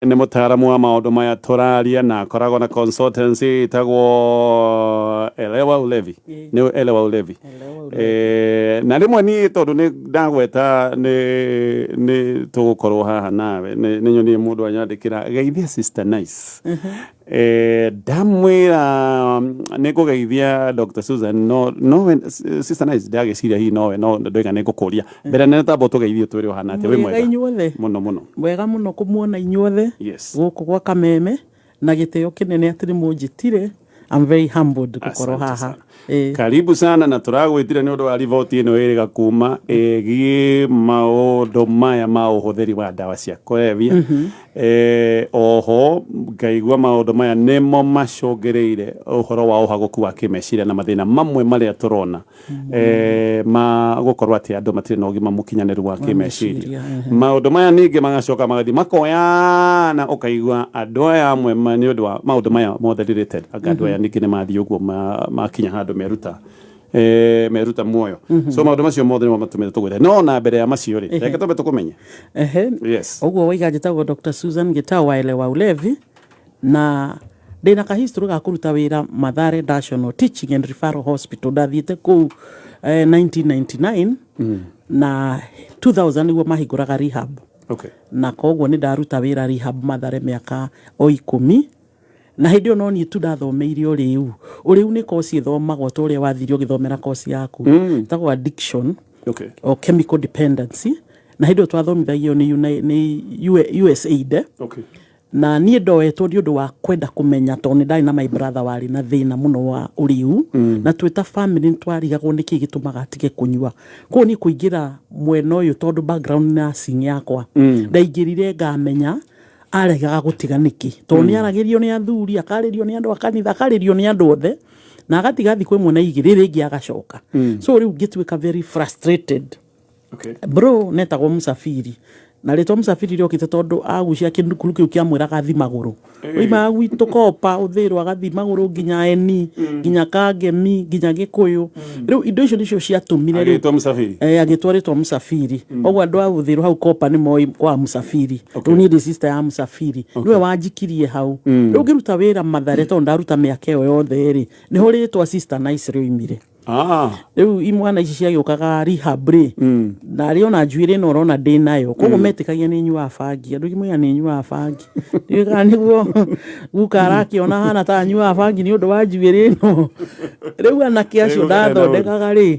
Nĩ mũtaaramu wa maũndũ maya tũraria na akoragwo na consultancy ĩtagwo Elewa Ulevi. Nĩ Elewa Ulevi. Na rĩmwe niĩ tondũ nĩ ndagweta nĩ tũgũkorwo haha nawe, nĩ nyonire mũndũ anyandĩkĩra, "Geithia Sister Nice." Ndamwĩra nĩ ngũgeithia Dr. Susan, no nowe Sister Nice ndagĩciria hihi nowe, no ndoiga nĩ ngũkũria. Mbere nene tamba ũtũgeithie ũtwĩre ũhana atĩa, wĩ Mwega mwega? Inyuothe. Mũno mũno. Wega mũno kũmuona inyuothe gũkũ gwa Kameme, na gĩtĩo kĩnene atĩ nĩ mũnjĩtire. I'm very humbled gũkorwo Asante haha. sana. Karibu sana, na tũragwĩtire nĩ ũndũ wa riboti ĩno ĩrĩga kuma ĩgiĩ maũndũ maya ma ũhũthĩri wa ndawa cia kũrebia. Oho ngaigua maũndũ maya nĩmo macũngĩrĩire ũhoro wa ũhagũku wa kĩmeciria na mathĩna mamwe marĩa tũrona ma gũkorwo atĩ andũ matirĩ na ũgima mũkinyanĩru wa kĩmeciria. Meciria. Maũndũ maya ningĩ magacoka magathiĩ makoyana, ũkaigua andũ aya amwe nĩ ũndũ wa maũndũ maya mothe related, anga andũ aya ningĩ nĩ mathiĩ ũguo makinya handũ meruta muoyo. So maũndũ macio mothe nĩmo matũmĩte tũgwĩte, no na mbere ya macio rĩ, reke twambe tũkũmenye. Ũguo waiga, njĩtagwo Dr. Susan Gitau wa Elewa Ulevi, na ndĩna kahistory ga kũruta wĩra Mathare National Teaching and Referral Hospital. Ndathiĩte kũu 1999 na 2000 nĩguo mahingũraga rehab. Na koguo nĩ ndaruta wĩra rehab Mathare mĩaka o 10, na hĩndĩ ĩyo no niĩ tu ndathomeire ũrĩu. Ũrĩu nĩ koci ĩthomagwo ta ũrĩa wathire ũgĩthomera koci yaku, ĩtagwo addiction o chemical dependency, na hĩndĩ ĩyo twathomithagio nĩ USAID. Na niĩ ndoetwo nĩ ũndũ wa kwenda kũmenya, tondũ nĩ ndarĩ na my brother warĩ na thĩna mũno wa ũrĩu, na twĩ ta family nĩ twarigagwo nĩkĩ gĩtũmaga atige kũnyua. Koguo niĩ kũingĩra mwena ũyũ, tondũ background nursing yakwa, ndaingĩrire ngamenya aregaga gũtiga nĩkĩ, tondũ nĩ aragĩrio nĩ athuri, akarĩrio nĩ andũ a kanitha, akarĩrio nĩ andũ othe, na agatiga thikũ 1 na 2 rĩngĩ agacoka. So rĩu ngĩtuĩka very frustrated. Bro netagwo Msafiri, na rĩtwa Msafiri rĩokĩte tondũ agucia kĩndukuru kĩu kĩamwĩraga athi magũrũ, oimaga gwitũ Kopa ũthĩrwo agathiĩ magũrũ nginya Eni, nginya Kangemi, nginya Gĩkũyũ. Rĩu indo icio nĩcio ciatũmire rĩu Agĩtwo Msafiri. Agĩtwo rĩtwa Msafiri. Koguo andũ a ũthĩrwo hau Kopa nĩ moĩ kwa Msafiri. Rĩu niĩ ndĩ sister ya Msafiri, nĩwe wanjikirie hau. Rĩu ngĩruta wĩra Mathare, tondũ ndaruta mĩaka ĩyo yothe rĩ, nĩho rĩtwa Sister Nice rĩoimire. Rĩu imwana ici ciagĩũkaga rehab rĩ, na arĩ ona njuĩrĩ ĩno ũrona ndĩ nayo, koguo metĩkagia nĩ nyuaga bangi. Andũ aingĩ moigaga nĩ nyuaga bangi. Ndiũĩ kana nĩguo guka arakĩona hana ta nyuaga bangi nĩ ũndũ wa njuĩrĩ ĩno. Rĩu anake acio Rĩu ena ũru. ndathondekaga rĩ,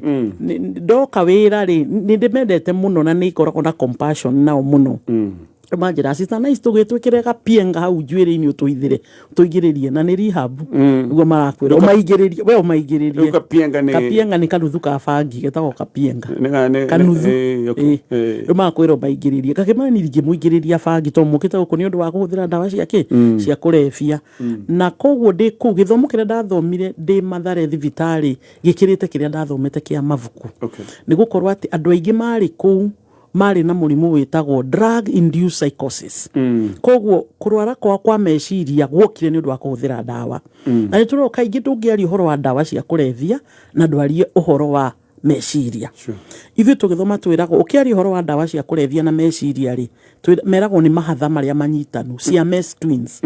ndoka wĩra rĩ, nĩ ndĩmendete mũno na nĩ ngoragwo na compassion nao mũno. Manjĩra, "Sister Nice, tũgĩtwĩkĩre gapienga hau njuĩrĩ-inĩ, ũtũithĩre tũigĩrĩrie." Na nĩ rehab nĩguo marakwĩra ũmaigĩrĩrie, we ũmaigĩrĩrie. Rĩu kapienga nĩ Kapienga nĩ kanuthu ka bangi getagwo kapienga. Kanuthu. Ĩ. Rĩu magakwĩra ũmaigĩrĩrie. Ngakĩmera niĩ ndingĩmũigĩrĩria bangi, tondũ mũkĩte gũkũ nĩ ũndũ wa kũhũthĩra ndawa cia kĩ cia kũrebia. Na koguo ndĩ kũu, gĩthomo kĩrĩa ndathomire ndĩ Mathare thibitarĩ gĩkĩrĩte kĩrĩa ndathomete kĩa mabuku, nĩ gũkorwo atĩ andũ aingĩ marĩ kũu marĩ na mũrimũ wĩtagwo drug induced psychosis. Koguo kũrwara kwao kwa meciria guokire nĩ ũndũ wa kũhũthĩra ndawa. Na nĩ tũrona kaingĩ ndũngĩaria ũhoro wa ndawa cia kũrebia na ndwarie ũhoro wa meciria. Ithuĩ tũgĩthoma twĩragwo ũkĩaria ũhoro wa ndawa cia kũrebia na meciria rĩ, meragwo nĩ mahatha marĩa manyitanu, Siamese twins,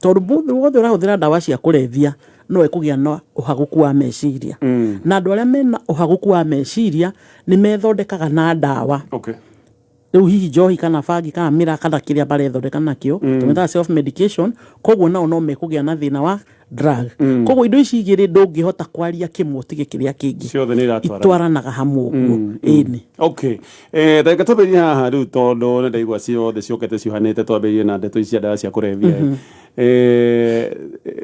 tondũ mũndũ wothe ũrahũthĩra ndawa cia kũrebia no ekũgĩa na ũhagũku wa meciria, na andũ arĩa mena ũhagũku wa meciria nĩ methondekaga na ndawa. Rĩu hihi njohi kana bangi kana mĩraa kana kĩrĩa marethondeka nakĩo, tũmĩtaga self medication. Koguo nao no mekũgĩa na thĩna wa drug. Koguo indo ici igĩrĩ ndũngĩhota kwaria kĩmwe ũtige kĩrĩa kĩngĩ. Ciothe nĩ iratwarana. Itwaranaga hamwe ũguo, ĩni. Okay, reke twambĩrĩrie haha rĩu, tondũ nĩ ndaigua ciothe ciũkĩte ciohanĩte. Twambĩrĩrie na ndeto ici cia ndawa cia kũrebia.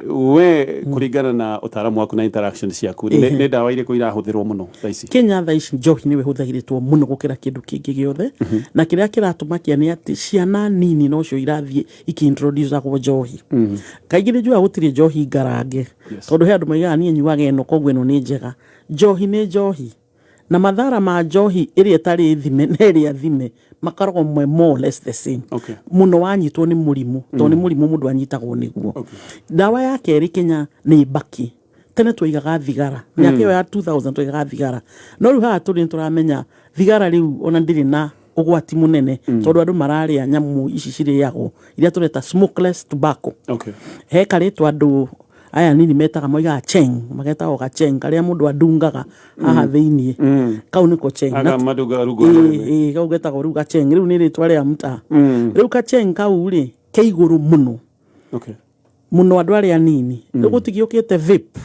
We kũringana na ũtaaramu waku na interaction ciaku, nĩ ndawa irĩkũ irahũthĩrwo mũno thaa ici? Kenya thaa ici njohi nĩyo ĩhũthagĩrĩtwo mũno gũkĩra kĩndũ kĩngĩ gĩothe, na kĩrĩa kĩratũmakia nĩ atĩ ciana nini nocio irathiĩ ikĩintroducagwo njohi. Kaingĩ nĩ njugaga gũtirĩ njohi ngarange, tondũ he andũ maigaga niĩ nyuaga ĩno, koguo ĩno nĩ njega. Njohi nĩ njohi, na mathara ma njohi ĩrĩa ĩtarĩ thime na ĩrĩa thime makoragwo me more or less the same. Mũno wanyitwo nĩ mũrimũ, tondũ nĩ mũrimũ mũndũ anyitagwo nĩguo. Ndawa ya kerĩ Kenya nĩ mbakĩ. Tene twaigaga thigara, mĩaka ĩyo ya 2000 twaigaga thigara, no rĩu haha tũrĩ nĩ tũramenya thigara rĩu ona ndĩrĩ na Ũgwati mũnene tondũ andũ mararĩa nyamũ ici cirĩagwo iria tũreta smokeless tobacco. He karĩtwa andũ aya nini metaga, moigaga cheng, magetagwo gacheng karĩa mũndũ andungaga haha thĩiniĩ. Kau nĩko cheng. Aka madungaga rungu rwa rũrĩmĩ. Ĩĩ, kau getagwo rĩu gacheng, rĩu nĩ rĩtwa rĩa mtaa. Rĩu kacheng kau rĩ ke igũrũ mũno mũno andũ arĩa anini. Rĩu gũtigĩũkĩte vape.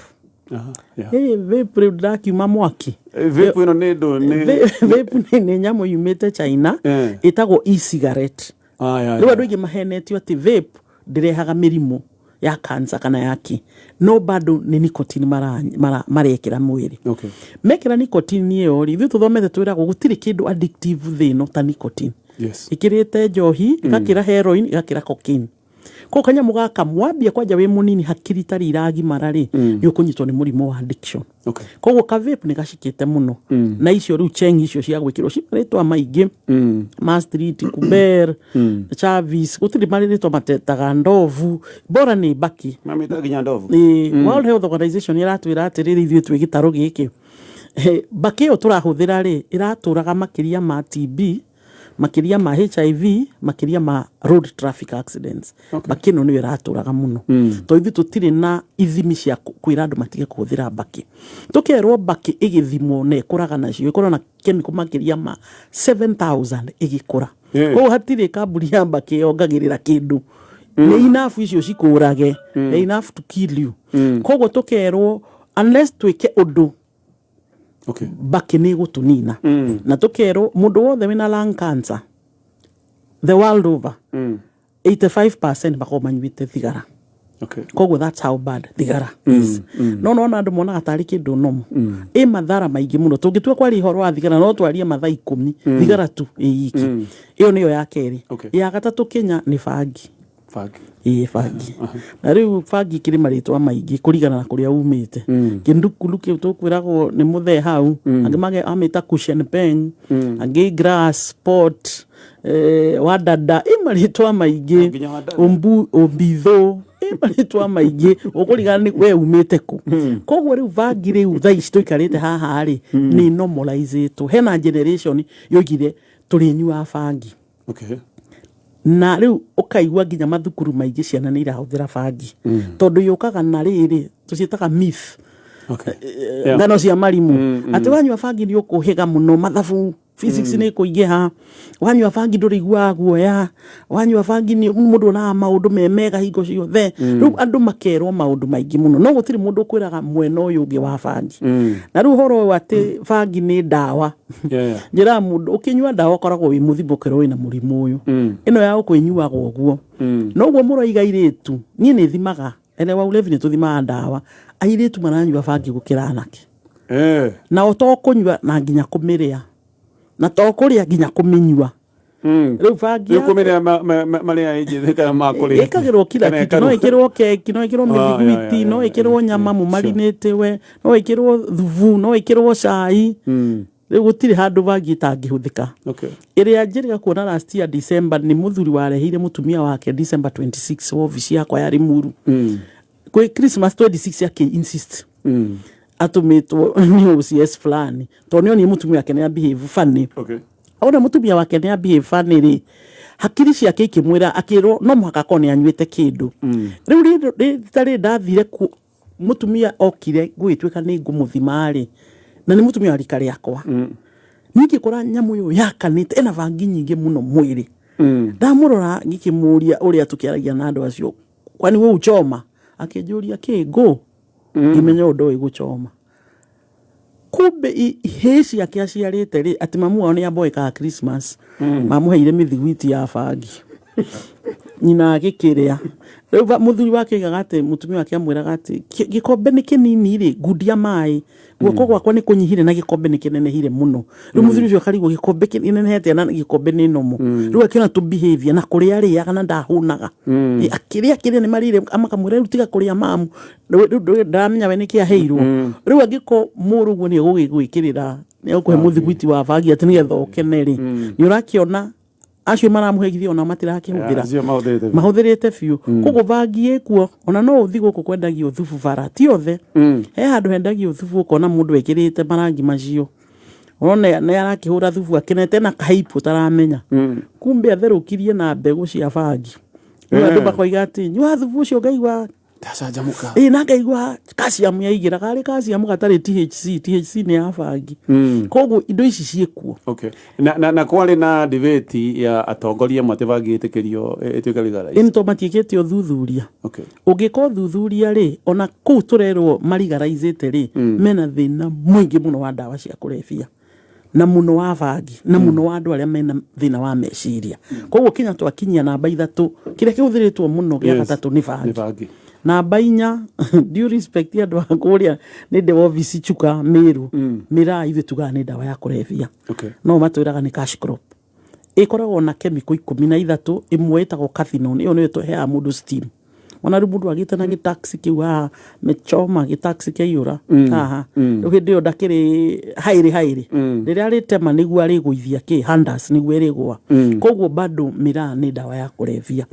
Ĩ, vape rĩu ndĩrakiuma mwaki. Vape ĩno nĩ ndũ nĩ Vape nĩ nyamũ yumĩte China ĩtagwo e-cigarette. Rĩu andũ aingĩ mahenetio atĩ vape ndĩrehaga mĩrimũ ya cancer kana ya kĩ, no bado nĩ nicotine marekĩra mwĩrĩ. Mekĩra nicotine ĩyo rĩ, ithuĩ tũthomete twĩragwo gũtirĩ kĩndũ addictive thĩ ĩno ta nicotine. Ĩkĩrĩte njohi, ĩgakĩra heroin, ĩgakĩra cocaine. Koguo kanyamũ gaka mwambia kwanja wĩ mũnini, hakiri itarĩ iragimara rĩ, nĩ ũkũnyitwo nĩ mũrimũ wa addiction. Koguo ka vape nĩ gacikĩte mũno. Na icio rĩu cheng icio cia gwĩkĩrwo ci marĩtwa maingĩ ma street, kuber, Chavis, gũtirĩ marĩtwa matetaga, ndovu, bora nĩ mbaki. Mamĩtaga nginya ndovu. Ĩĩ, World Health Organization ĩratwĩra atĩrĩrĩ, ithuĩ twĩ gĩtarũ gĩkĩ, mbakĩ ĩyo tũrahũthĩra rĩ, ĩratũraga makĩria ma TB, makĩria ma HIV, makĩria ma road traffic accidents. Mbakĩ ĩno nĩyo ĩratũraga mũno tondũ ithuĩ tũtirĩ na ithimi cia kwĩra andũ matige kũhũthĩra mbakĩ. Tũkerwo mbakĩ ĩgĩthimwo na ĩkũraga nacio, ĩkorwo na chemical makĩria ma 7000 ĩgĩkũra. Koguo hatirĩ kambuni ya mbakĩ yongagĩrĩra kĩndũ, nĩ enough icio cikũrage, nĩ enough to kill you. Koguo tũkerwo unless twĩke ũndũ, mbakĩ nĩ ĩgũtũnina. Na tũkerwo mũndũ wothe wĩna lung cancer the world over, 85% makoragwo manyuĩte thigara. Koguo that's how bad thigara is. No nona andũ monaga tarĩ kĩndũ nomo, ĩ mathara maingĩ mũno. Tũngĩtua kwaria ũhoro wa thigara no twarie mathaa 10, thigara tu ĩ iki. Ĩyo nĩyo ya kerĩ. Ya gatatũ Kenya nĩ bangi. Bangi. Ĩĩ, bangi. Na rĩu bangi ikĩrĩ marĩtwa maingĩ kũringana na kũrĩa umĩte. Kĩndukulu kĩu tũkwĩragwo nĩ mũthee hau, angĩ amĩta cushion pen, angĩ grass pot, wadada, ĩ marĩtwa maingĩ. Nginya wadada. Ũmbithũ, ĩ marĩtwa maingĩ ũkũringana nĩ we umĩte kũ. Koguo rĩu bangi rĩu thaa ici tũikarĩte haha rĩ, nĩ normalizĩtwo. Hena generation yoigire tũrĩnyuaga bangi. Na rĩu ũkaigua nginya mathukuru maingĩ ciana nĩ irahũthĩra bangi tondũ yũkaga na rĩrĩ tũciĩtaga myth, ng'ano cia marimũ, atĩ wanyua bangi nĩ ũkũhĩga mũno mathabu, physics nĩ ĩkũingĩha, wanyua bangi ndũrĩiguaga guoya, wanyua bangi nĩ mũndũ onaga maũndũ me mega hingo ciothe. Rĩu andũ makerwo maũndũ maingĩ mũno, no gũtirĩ mũndũ ũkwĩraga mwena ũyũ ũngĩ wa bangi. Na rĩu ũhoro ũyũ atĩ bangi nĩ ndawa, njĩraga mũndũ ũkĩnyua ndawa ũkoragwo wĩ mũthimũ ũkerwo wĩna mũrimũ ũyũ. Ĩno ya ũkwĩnyuaga ũguo noguo mũroiga airĩtu, niĩ nĩ thimaga Elewa Ulevi, nĩ tũthimaga ndawa, airĩtu maranyua bangi gũkĩra anake. Nao to kũnyua na nginya kũmĩrĩa, na to kũrĩa nginya kũmĩnyua. Rĩu bangi Rĩu kũmĩrĩa marĩa ĩnjĩthĩ kana makũrĩa? Ĩkagĩrwo kila Kana kitu, no ĩkĩrwo keki, no ĩkĩrwo mĩthiguiti, no ĩkĩrwo nyama mũmarinĩte we, no ĩkĩrwo thubu, no ĩkĩrwo cai. Rĩu gũtirĩ handũ bangi ĩtangĩhũthĩka. Ĩrĩa njĩrĩga kuona last year December nĩ mũthuri wareheire mũtumia wake December 26 wobici yakwa ya Limuru. Kwĩ Christmas 26 akĩ insist atũmĩtwo nĩ OCS fulani tondũ nĩ onire mũtumia wake nĩ behave funny. Ona mũtumia wake nĩ behave funny rĩ, hakiri ciake ikĩmwĩra, akĩrwo no mũhaka akorwo nĩ anyuĩte kĩndũ. Rĩu rita rĩrĩ ndathire ku mũtumia okire gũgĩtuĩka nĩ ngũmũthima rĩ, na nĩ mũtumia wa rika rĩakwa, niĩ ngĩkora nyamũ ĩyo yakanĩte ĩna bangi nyingĩ mũno mwĩrĩ. Ndamũrora ngĩkĩmũria ũrĩa tũkĩaragia na andũ acio, "Kwani we uchoma?" Akĩnjũria kĩ ngũ, ngĩmenya ũyũ ndoĩ gũchoma. Kumbe hĩ ciake aciarĩte rĩ, atĩ mamu wao nĩ amboekaga Christmas, mamũheire mĩthiguiti ya bangi, nyina agĩkĩrĩa. Rĩu mũthuri wake oigaga atĩ mũtumia wake amwĩraga atĩ, "Gĩkombe nĩ kĩnini rĩ, ngundia maĩ, guoko gwakwa nĩ kũnyihire na gĩkombe nĩ kĩnenehire mũno." Rĩu mũthuri ũcio akarigwo gĩkombe kĩnenehete na gĩkombe nĩ nomo. Rĩu akĩona tũ behavior na kũrĩa arĩaga na ndahũnaga. Akĩrĩa akĩrĩa nĩ marĩire, makamwĩra, "Rĩu tiga kũrĩa mamu." Rĩu ndaramenya we nĩkĩ aheirwo. Rĩu angĩkorwo mũrũguo nĩ egũgĩgwĩkĩrĩra, nĩ egũkũhe mũthiguiti wa bangi atĩ nĩgetha ũkene rĩ, nĩ ũrakĩona acio maramũhe ona matirakĩhũthĩra. Acio mahũthĩrĩte biũ. Mahũthĩrĩte biũ. Koguo bangi ĩkuo, ona no ũthi gũkũ kwendagio thubu bara, ti othe, he handũ hendagio thubu, ũkona mũndũ ekĩrĩte marangi macio. Ũrona nĩ arakĩhũra thubu akenete na kahaipu ũtaramenya. Kumbe atherũkirie na mbegũ cia bangi. Rĩu andũ makoiga atĩ nyua thubu ũcio ngaigua Ndacanjamũka. Ĩ, na ngaigua calcium yaingĩra, karĩ calcium gatarĩ THC. THC nĩ ya bangi. Koguo indo ici ciĩkuo. Okay. Na kwarĩ na debate ya atongoria amwe atĩ bangi ĩtĩkĩrio ĩtuĩke legalized. Ĩ, nĩ tondũ matiĩkĩte ũthuthuria. Ũngĩka ũthuthuria rĩ, ona kũu tũrerwo marigaraizĩte rĩ, mena thĩna mũingĩ mũno wa ndawa cia kũrebia, na mũno wa bangi, na mũno wa andũ arĩa mena thĩna wa meciria. Koguo kinya twakinyia namba 3, kĩrĩa kĩhũthĩrĩtwo mũno gĩa gatatũ nĩ bangi. Nĩ bangi. Namba 4, due respect andũ a kũrĩa nĩ ndĩ wobici Chuka Meru, mĩraa ithuĩ tugaga nĩ ndawa ya kũrebia. No matwĩraga nĩ cash crop. Ĩkoragwo na chemical 13, ĩmwe ĩtagwo cathinone, ĩyo nĩyo ĩheaga mũndũ steam. Ona rĩu mũndũ agĩte na gĩtaxi kĩu haha, mechoma gĩtaxi kĩaiyũra haha. Rĩu hĩndĩ ĩyo ndakĩrĩ haĩrĩ haĩrĩ. Rĩrĩa arĩtema nĩguo arĩgũithia kĩ, handles nĩguo ĩrĩgũa. Koguo bado mĩraa nĩ ndawa ya kũrebia.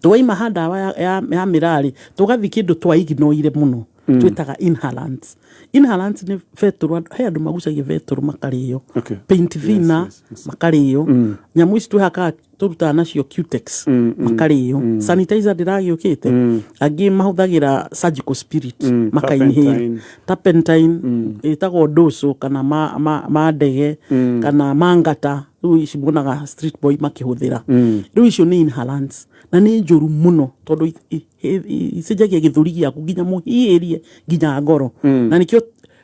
Twaima ha ndawa ya mĩraa rĩ, tũgathiĩ kĩndũ twaignoire mũno. Twĩtaga inhalants. Inhalants nĩ betũrũ, he andũ magucagia betũrũ makarĩo. Paint thinner makarĩo. Nyamũ ici twĩhakaga tũrutaga nacio Cutex makarĩo. Sanitizer ndĩragĩũkĩte. Angĩ mahũthagĩra surgical spirit makainhale. Turpentine. Turpentine ĩtagwo ndoco kana ma ndege kana mangata. Rĩu ici muonaga street boy makĩhũthĩra. Rĩu icio nĩ inhalants na nĩ njũru mũno tondũ icenjagia gĩthũri gĩaku nginya mũhiĩrie nginya ngoro. Na nĩkĩo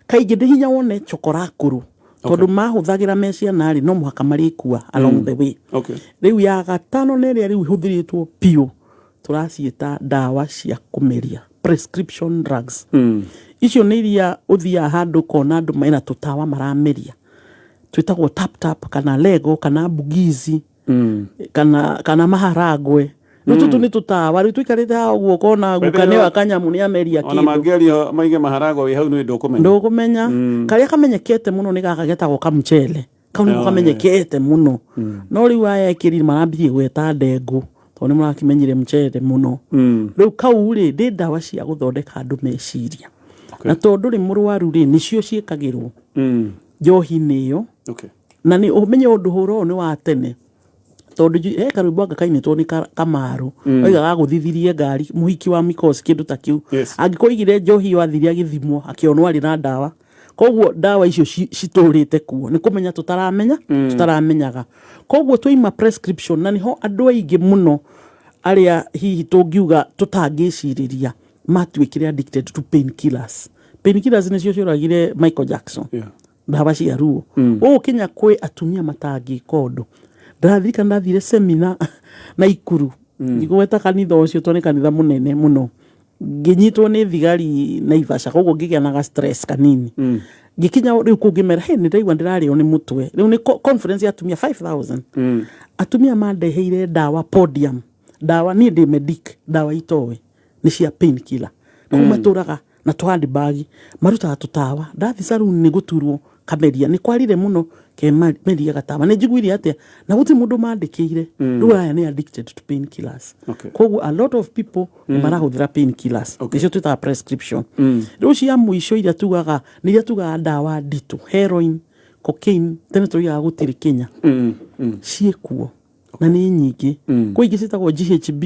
kaingĩ ndĩ hinya wone chokora kũrũ tondũ mahũthagĩra me ciana rĩ, no mũhaka marĩkua along the way. Rĩu ya gatano nĩ ĩrĩa rĩu ĩhũthĩrĩtwo biũ, tũraciĩta ndawa cia kũmeria, prescription drugs. Icio nĩ iria ũthiaga handũ ũkona andũ mena tũtawa marameria, twĩtagwo tap tap kana lego kana bugizi kana maharagwe. Rĩu tũtũ nĩ tũtawa, rĩu tũikarĩte haha ũguo ũkona guka nĩwe kanyamũ nĩ ameria Ona kĩndũ. mangĩaria maige maharagwe wĩ hau nĩ ndũkũmenya. Ndũkũmenya. Karĩa kamenyekete mũno nĩ gaka getagwo kamũcere. Kau nĩko kamenyekete mũno. No rĩu aya ekĩri marambirie gweta ndengũ tondũ nĩ marakĩmenyire mũcere mũno. Rĩu kau rĩ, nĩ ndawa cia gũthondeka andũ meciria. Na tondũ rĩ mũrwaru rĩ, nĩcio ciĩkagĩrwo njohi-inĩ ĩyo. Na nĩ ũmenye ũndũ hũra ũyũ nĩ wa tene. Tondũ he karwĩmbo anga kainĩtwo nĩ Kamaru. Oigaga agũthithirie ngari, mũhiki wa Mikosi, kĩndũ ta kĩu. Angĩkorwo oigire njohi ĩyo athire agĩthimwo, akĩonwo arĩ na ndawa. Koguo ndawa icio citũrĩte kuo. Nĩ kũmenya tũtaramenya, tũtaramenyaga. Koguo twaima prescription, na nĩho andũ aingĩ mũno arĩa hihi tũngiuga tũtangĩcirĩria matuĩkire addicted to painkillers. Painkillers nĩcio cioragire Michael Jackson. Ndawa cia ruo. Ũũ kinya kwĩ atumia matangĩka ũndũ. Ndĩraririkana ndathire seminar Naikuru. Ndigũgweta kanitha ũcio tondũ nĩ kanitha mũnene mũno. Ngĩnyitwo nĩ thigari Naivasha, koguo ngĩgĩa na ga stress kanini. Ngĩkinya rĩu kũu ngĩmera, hey, nĩ ndaigua ndĩrarĩo nĩ mũtwe. Rĩu nĩ conference ya atumia 5000. Atumia mandeheire ndawa podium. Ndawa, niĩ ndĩ medic, ndawa itoĩ. Nĩ cia painkiller. Kũu matũraga na tũ handbag, marutaga tũtawa. Ndathi saloon nĩ gũturwo kameria. Nĩ kwarire mũno ke meria gatawa. Nĩ njiguire atĩa? Na gũtirĩ mũndũ mandĩkĩire. Rĩu aya nĩ addicted to painkillers. Koguo a lot of people marahũthĩra painkillers. Nĩcio twĩtaga prescription. Rĩu cia mũico iria tugaga, nĩ iria tugaga ndawa nditũ, heroin, cocaine, tene tũigaga gũtirĩ Kenya. Ciĩkuo. Na nĩ nyingĩ. Kwĩ ingĩ ciĩtagwo GHB,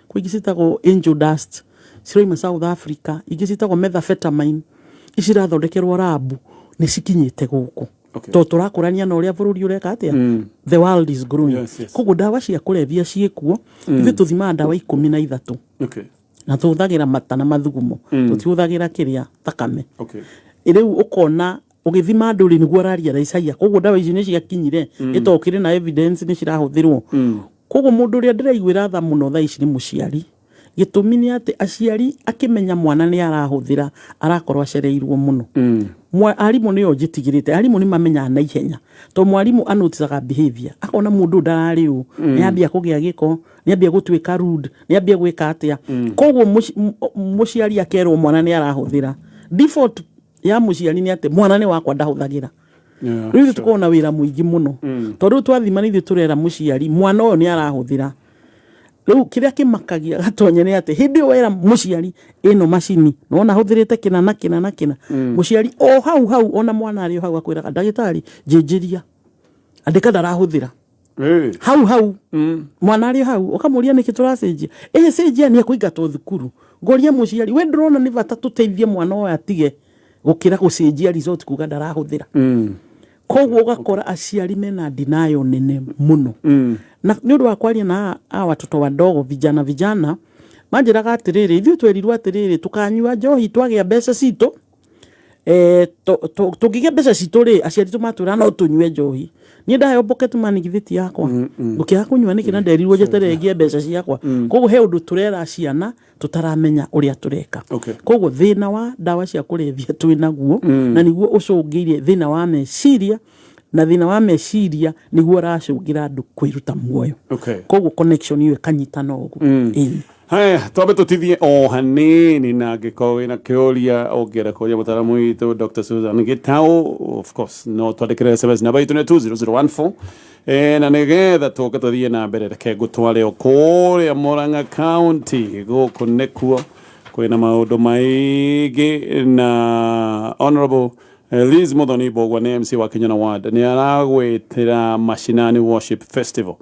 kwĩ ingĩ ciĩtagwo angel dust, ciroima South Africa, ingĩ ciĩtagwo methamphetamine, ici irathondekerwo rabu, nĩ cikinyĩte gũkũ. Tondũ tũrakũrania na ũrĩa bũrũri ũreka atĩa? The world is growing. Koguo ndawa cia kũrebia ciĩkuo, ithuĩ tũthimaga ndawa 13. Na tũhũthagĩra mata na mathugumo. Tũtihũthagĩra kĩrĩa thakame. Rĩu ũkona ũgĩthima andũ rĩ, nĩguo araria raicaia. Koguo ndawa ici nĩ ciakinyire, ĩtondũ kĩrĩ na evidence nĩ cirahũthĩrwo. Koguo mũndũ ũrĩa ndĩraiguĩra tha mũno thaa ici nĩ mũciari. Gĩtũmi nĩ atĩ aciari akĩmenya mwana nĩ arahũthĩra, arakorwo acereirwo mũno. Arimũ nĩo njĩtigĩrĩte, arimũ nĩ mamenyaga na ihenya. Tondũ mwarimũ anoticaga behavior, akona mũndũ ũyũ ndararĩ ũũ, nĩ ambia kũgĩa gĩko, nĩ ambia gũtuĩka rude, nĩ ambia gwĩka atĩa. Koguo mũciari akerwo mwana nĩ arahũthĩra. Default ya mũciari nĩ atĩ mwana nĩ wakwa ndahũthagĩra. Rĩu ithuĩ tũkoragwo na wĩra mũingĩ mũno. Tondũ rĩu twathima nĩ ithuĩ tũrera mũciari, mwana ũyũ nĩ arahũthĩra. Rĩu kĩrĩa kĩmakagia Gatonye nĩ atĩ hĩndĩ ĩyo wera mũciari ĩno macini nĩwona hũthĩrĩte kĩna na kĩna na kĩna, mũciari o hau hau ona mwana arĩ o hau akwĩraga ndagĩtarĩ njenjeria, andĩka ndarahũthĩra. Hau hau mwana arĩ o hau ũkamũria nĩkĩ tũracenjia, ĩ cenjia nĩ ekũingatwo thukuru. Ngoria mũciari we ndũrona nĩ bata tũteithie mwana ũyũ atige gũkĩra gũcenjia result kuga ndarahũthĩra. Koguo ũgakora aciari mena denial nene mũno. Na nĩ ũndũ wa kwaria na hawa watoto wadogo, vijana vijana, manjĩraga atĩrĩrĩ, ithuĩ twerirwo atĩrĩrĩ, tũkanyua njohi twagĩa mbeca citũ, tũngĩgĩa mbeca citũ rĩ, aciari tũmatwĩra no tũnyue njohi. Niĩ ndaheo pocket money githĩ ti yakwa, ngũkĩaga kũnyua nĩkĩ na nderirwo njeterere ngĩe mbeca ciakwa. Koguo he ũndũ tũrera ciana tũtaramenya ũrĩa tũreka. Koguo thĩna wa ndawa cia kũrebia twĩ naguo, na nĩguo ũcũngĩirie thĩna wa meciria, na thĩna wa meciria nĩguo ũracũngĩra andũ kwĩruta muoyo. Koguo connection ĩyo ĩkanyitana ũguo. Ĩni. Haya, twambe tũtithie o hanini, na angĩkorwo wĩna kĩũria ũngĩenda kũria mũtaaramu witũ Dr. Susan Gitau, of course no twandĩkĩre SMS, namba itũ nĩ 20014. Na nĩgetha tũke tũthiĩ na mbere, reke ngũtware o kũrĩa Murang'a County. Gũkũ nĩkuo kwĩna maũndũ maingĩ, na Honorable Liz Muthoni Mbũgua nĩ MC wa Kinyona Ward, nĩ aragwĩtĩra Mashinani Worship Festival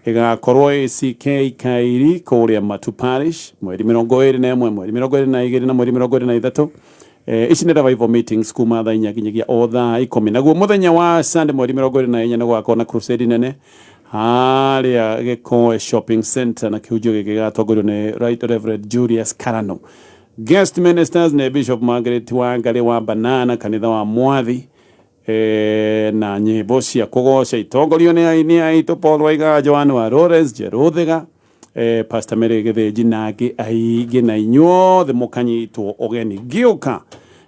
ĩgakorwo ACK Kairi kũrĩa Matu Parish mweri 21, mweri 22 na mweri 23. Ici nĩ revival meetings kuma thaa 4 nginyagia o thaa 10. Naguo mũthenya wa Sunday mweri 24 nĩ gũgakorwo na crusade nene harĩa Gĩkoe Shopping Center, na kĩhunjio gĩkĩ gĩgatongorio nĩ Right Reverend Julius Karano. Guest ministers nĩ Bishop Margaret Wangari wa Banana, kanitha wa Mwathi, na nyĩmbo cia kũgoca itongorio nĩ aini aitũ Paul Waiga, Joan wa Lawrence Jeruthiga, Pastor Mary Gĩthĩnji na angĩ aingĩ, na inyuothe mũkanyitwo ũgeni. Ngĩũka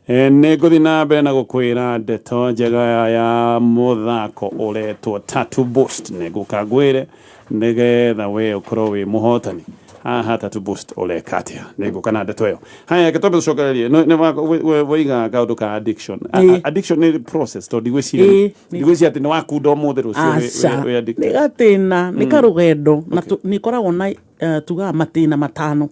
nĩ ngũthiĩ na mbere na gũkwĩra ndeto njega ya mũthako ũretwo Tattoo Boost. Nĩ ngũka ngwĩre nĩgetha we ũkorwo wĩ mũhotani haha. Tattoo Boost ũreka atĩa? Nĩ ngũka na ndeto ĩyo. Haya, reke twambe tũcokererie. Nĩ waiga kaũndũ ka addiction. Addiction nĩ process, tondũ ndigwĩciria ndigwĩciria atĩ nĩ wakunda ũmũthĩ rũciũ wĩ addicted. Nĩ gatĩna, nĩ karũgendo, na nĩ ĩkoragwo na tugaga matĩna matano.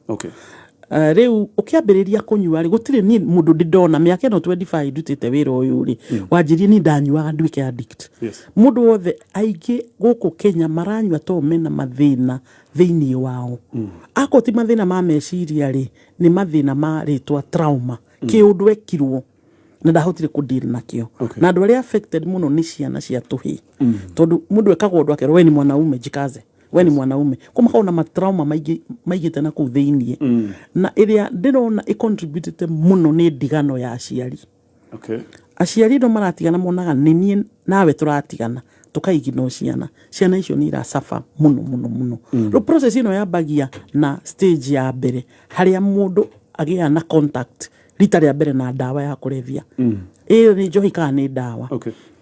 Rĩu ũkĩambĩrĩria kũnyua rĩ, gũtirĩ niĩ mũndũ ndĩ ndona mĩaka ĩno 25 ndutĩte wĩra ũyũ rĩ, wanjĩrie niĩ ndanyuaga nduĩke addict. Mũndũ wothe, aingĩ gũkũ Kenya maranyua tondũ mena mathĩna thĩinĩ wao. Akorwo ti mathĩna ma meciria rĩ, nĩ mathĩna ma rĩtwa trauma, kĩũndũ ekirwo na ndahotire kũ deal nakĩo. Na andũ arĩa affected mũno nĩ ciana cia tũhĩĩ, tondũ mũndũ ekagwo ũndũ akerwo, "We ni mwanaume, jikaze, we ni mwanaume." Ko makoragwo na matrauma maingĩ maigĩte na kũu thĩiniĩ. Na ĩrĩa ndĩrona ĩcontributĩte mũno nĩ ndigano ya aciari. Aciari no maratigana, monaga nĩ niĩ nawe tũratigana, tũkaiginwo ciana. Ciana icio nĩ iracaba mũno mũno mũno. Rĩu process ĩno yambagia na stage ya mbere harĩa mũndũ agĩaga na contact rita rĩa mbere na ndawa ya kũrebia, ĩyo nĩ njohi kana nĩ ndawa.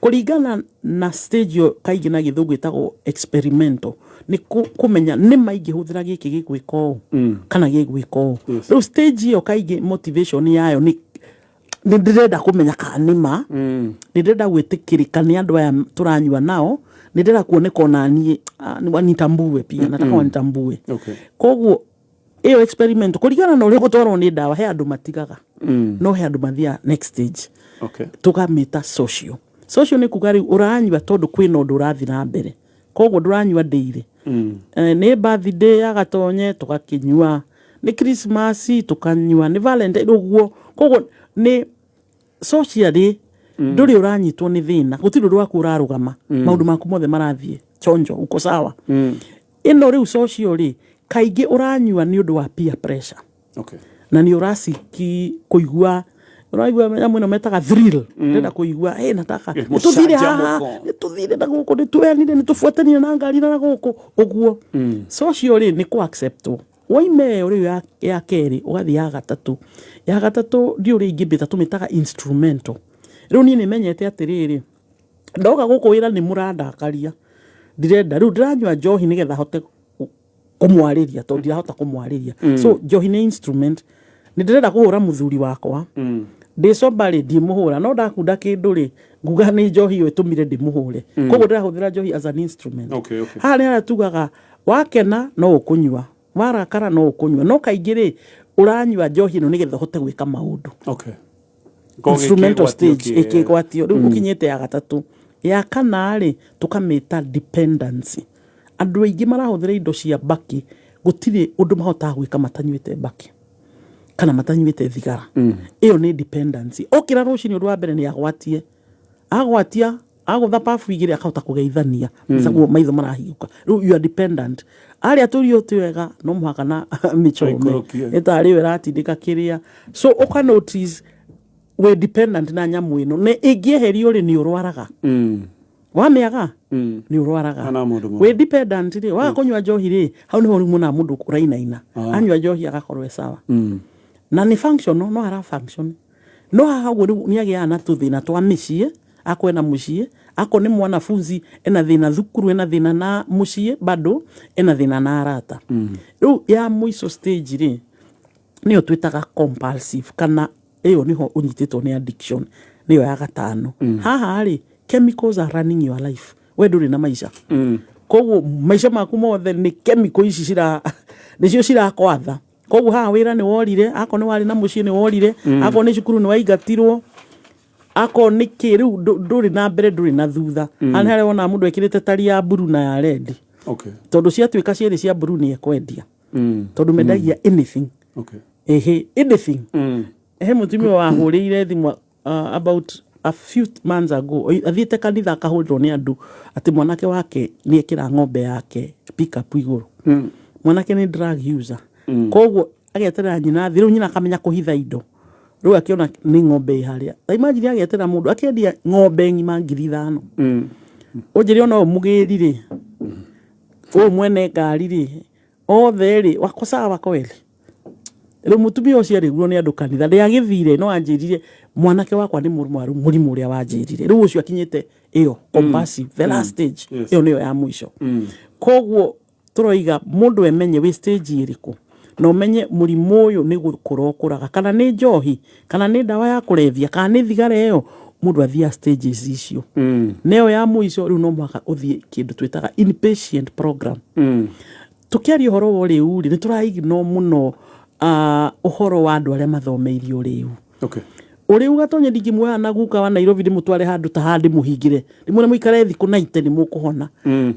Kũringana na stage ĩyo, kaingĩ na Gĩthũngũ ĩtagwo experimental, nĩ kũmenya nĩ ma ingĩhũthĩra gĩkĩ gĩgwĩka ũũ kana gĩgwĩka ũũ. Rĩu stage ĩyo kaingĩ motivation yayo nĩ ndĩrenda kũmenya kana nĩ ma, nĩ ndĩrenda gwĩtĩkĩrĩka nĩ andũ aya tũranyua nao, nĩ ndĩrenda kuoneka ona niĩ wanitambue pia, nataka wanitambue. Koguo ĩyo experiment, kũringana na ũrĩa gũtwarwo nĩ ndawa, he andũ matigaga, no he andũ mathiaga next stage. Tũkamĩta social. Social nĩ kuga rĩu ũranyua tondũ kwĩna ũndũ ũrathiĩ na mbere, koguo ndũranyua ndĩire. Nĩ birthday ya Gatonye tũgakĩnyua, nĩ Christmas tũkanyua, nĩ Valentine ũguo. Koguo nĩ socially ndũrĩ ũranyitwo nĩ thĩna, gũtirĩ ũndũ waku ũrarũgama, maũndũ maku mothe marathiĩ chonjo, uko sawa. Ĩno rĩu social rĩ, kaingĩ ũranyua nĩ ũndũ wa peer pressure. Na nĩ ũraciki kũigua, ũraigua nyamũ ĩno metaga thrill, ndĩrenda kũigua, hey, nataka nĩtũthire haha, Mũcanjamũko. Nĩtũthire na gũkũ, nĩtweanire, nĩtũbuatanire na ngari na gũkũ ũguo. Social rĩ, nĩ kũ acceptwo waima ĩyo rĩu ya kerĩ, ũgathiĩ ya gatatũ. Ya gatatũ ndiũ ũrĩa ingĩmĩta, tũmĩtaga instrumental. Rĩu niĩ nĩmenyete atĩrĩrĩ, ndoka gũkũ wĩra nĩ mũrandakaria, ndirenda, rĩu ndĩranyua njohi nĩgetha hote kũmwarĩria, tondũ ndirahota kũmwarĩria. So njohi nĩ instrument. Nĩ ndĩrenda kũhũra mũthuri wakwa, ndĩ sober rĩ, ndimũhũra, no ndakunda kĩndũ rĩ, nguga nĩ njohi ĩyo ĩtũmire ndĩmũhũre. Koguo ndĩrahũthĩra njohi as an instrument. Haha nĩ harĩa tugaga wakena no ũkũnyua. Warakara no ũkũnyua, no kaingĩ rĩ, ũranyua njohi ĩno nĩgetha ũhote gwĩka maũndũ. Instrumental stage ĩkĩgwatio rĩu ũkinyĩte ya gatatũ. Ya kana rĩ, tũkamĩta dependency. Andũ aingĩ marahũthĩra indo cia mbakĩ, gũtirĩ ũndũ mahotaga gwĩka matanyuĩte mbakĩ kana matanyuĩte thigara. Ĩyo nĩ dependency. Okĩra rũcinĩ, ũndũ wa mbere nĩ agwatie, agwatia, agũtha pabu igĩrĩ, akahota kũgeithania guo maitho marahingũka. Rĩu you are dependent. Arĩa tũrio ti wega, no mũhaka na mĩchome. Aikũrũkie. Ĩtarĩ yo ĩratindĩka kĩrĩa, so ũka notice wĩ dependent na nyamũ ĩno, nĩ ĩngĩeherio rĩ, nĩ ũrwaraga. Wamĩaga, nĩ ũrwaraga. Kana mũndũ Wĩ dependent rĩ, waga kũnyua njohi rĩ, hau nĩho rĩu muonaga mũndũ ũrainaina. Anyua njohi agakorwo e sawa na nĩ functional, no ara function, no haha ũguo rĩu nĩ agĩaga na tũthĩna twa mĩciĩ. Akorwo ena mũciĩ, akorwo nĩ mwanafunzi, ena thĩna thukuru, ena thĩna na mũciĩ, bado ena thĩna na arata. Rĩu ya mũico stage rĩ, nĩyo twĩtaga compulsive, kana ĩyo nĩho ũnyitĩtwo nĩ addiction, nĩyo ya gatano. Haha rĩ, chemicals are running your life. We ndũrĩ na maica. Koguo maica maku mothe nĩ chemical ici cira nĩcio cirakwatha. Koguo haha wĩra nĩ worire, akorwo nĩ warĩ na mũciĩ nĩ worire, akorwo nĩ cukuru nĩ waingatirwo, akorwo nĩ kĩ, rĩu ndũrĩ na mbere, ndũrĩ na thutha. Haha nĩ harĩa wonaga mũndũ ekĩrĩte tari ya mburu na ya red. Tondũ ciatuĩka cierĩ cia mburu, nĩ ekwendia. Tondũ mendagia anything. Ehe, anything. He mũtumia wahũrĩire thimũ about a few months ago. Athiĩte kanitha, akahũrĩrwo nĩ andũ atĩ mwanake wake nĩ ekĩra ng'ombe yake pick-up igũrũ. Mwanake nĩ drug user. Koguo ageterera nyina athiĩ, rĩu nyina akamenya kũhitha indo. Rĩu akĩona nĩ ng'ombe ĩ harĩa. Ta imagine, ageterera mũndũ akendia ng'ombe ng'ima 5,000. Ũnjĩre ona ũyũ mũgĩri rĩ, ũyũ mwene ngari rĩ, othe rĩ, wako sawa kweli? Rĩu mũtumia ũcio arĩguo nĩ andũ kanitha, ndĩagĩthire, no anjĩrire mwanake wakwa nĩ mũrwaru mũrimũ ũrĩa wanjĩrire. Rĩu ũcio akinyĩte ĩyo compulsive, the last stage. Ĩyo nĩyo ya mũico. Koguo tũroiga mũndũ emenye wĩ stage ĩrĩkũ, na ũmenye mũrimũ ũyũ nĩ gũkũra ũkũraga, kana nĩ njohi, kana nĩ ndawa ya kũrebia, kana nĩ thigara ĩyo. Mũndũ athiaga stages icio. Na ĩyo ya mũico rĩu no mũhaka ũthiĩ kĩndũ twĩtaga inpatient program. Tũkĩaria ũhoro wa ũrĩu rĩ, nĩ tũraignore mũno ũhoro wa andũ arĩa mathomeire ũrĩu. Ũrĩu gatonye ndingĩmuoya na guka wa Nairobi ndĩmũtware handũ ta haha, ndĩmũhingĩre, ndĩmwĩre mũikare thikũ 90 nĩ mũkũhona.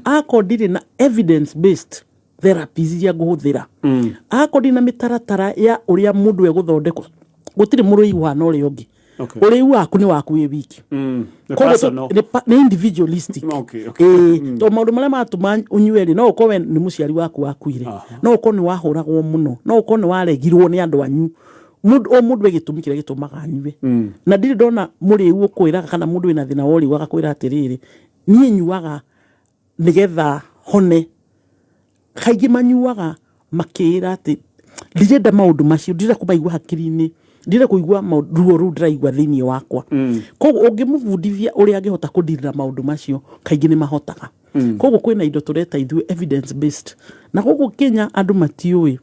Akorwo ndirĩ na evidence based therapies iria ngũhũthĩra, akorwo ndirĩ na mĩtaratara ya ũrĩa mũndũ egũthondekwo, gũtirĩ mũrĩi ũhana ũrĩa ũngĩ. Ũrĩu waku nĩ waku wĩ wiki. Nĩ Koguo personal. nĩ individualistic. Ĩĩ, tondũ maũndũ marĩa maratũma ũnyue rĩ, no ũkorwo we nĩ mũciari waku wakuire, no ũkorwo nĩ wahũragwo mũno, no ũkorwo nĩ waregirwo nĩ andũ anyu. Mũndũ o mũndũ e gĩtũmi kĩrĩa gĩtũmaga anyue. Na ndirĩ ndona mũrĩu ũkwĩraga, kana mũndũ wĩna thĩna wa ũrĩu agakwĩra atĩrĩrĩ, niĩ nyuaga nĩgetha hone. Kaingĩ manyuaga makĩĩra atĩ ndirenda maũndũ macio, ndirenda kũmaigua hakiri-inĩ, ndirenda kũigua ruo rũu ndĩraigua thĩinĩ wakwa. Koguo ũngĩmũbundithia ũrĩa angĩhota kũndirira maũndũ macio, kaingĩ nĩ mahotaga. Koguo kwĩna indo tũreta ithuĩ evidence based, na gũkũ Kenya andũ matiũĩ.